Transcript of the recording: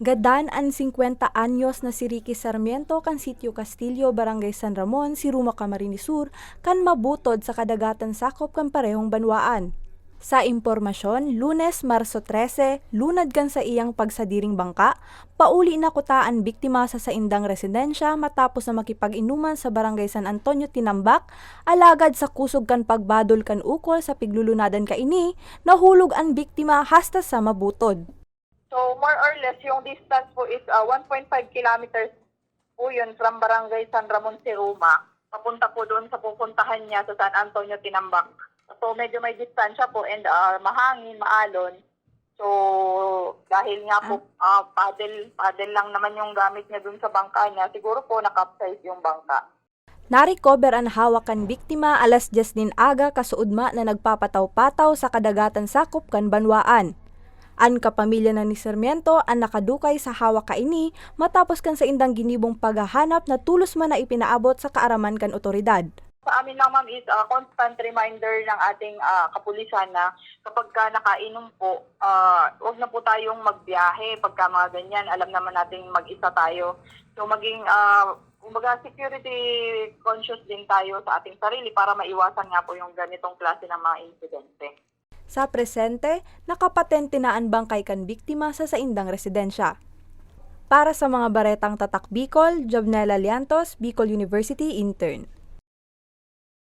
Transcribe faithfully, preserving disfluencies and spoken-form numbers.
Gadan an singkwenta anyos na si Ricky Sarmiento kan Sitio Castillo, Barangay San Ramon, Siruma, Camarines Sur, kan mabutod sa kadagatan sakop kan parehong banwaan. Sa impormasyon, Lunes, Marso trese, lunad kan saiyang pagsadiring bangka, pauli na kuta an biktima sa saindang residensya matapos na makipag-inuman sa Barangay San Antonio, Tinambac, alagad sa kusog kan pagbadol kan ukol sa piglulunadan kaini, nahulog an biktima hasta sa mabutod. So, more or less, yung distance po is uh, one point five kilometers po yun from Barangay San Ramon, Siruma. Papunta po doon sa pupuntahan niya sa San Antonio, Tinambac. So, medyo may distansya po and uh, mahangin, maalon. So, dahil nga po uh, paddle, paddle lang naman yung gamit niya doon sa bangka niya, siguro po na-capsize yung bangka. Narecover an hawak kan biktima alas dyes nin aga kasuodma na nagpapataw-pataw sa kadagatan sakop kan banwaan. An kapamilya na ni Sarmiento an nakadukay sa hawak kaini matapos kan saindang ginibong paghahanap na tolos man na ipinaabot sa kaaraman kan otoridad. Sa amin lang, ma'am, is uh, constant reminder ng ating uh, kapulisan na kapag ka nakainom po, uh, huwag na po tayong magbiyahe pagka mga ganyan. Alam naman natin mag-isa tayo. So maging, uh, kumbaga, security conscious din tayo sa ating sarili para maiwasan nga po yung ganitong klase ng mga insidente. Sa presente, nakapatente na an bangkay kan biktima sa saindang residensya. Para sa mga baretang Tatak Bicol, Jobnela Liantos, Bicol University Intern.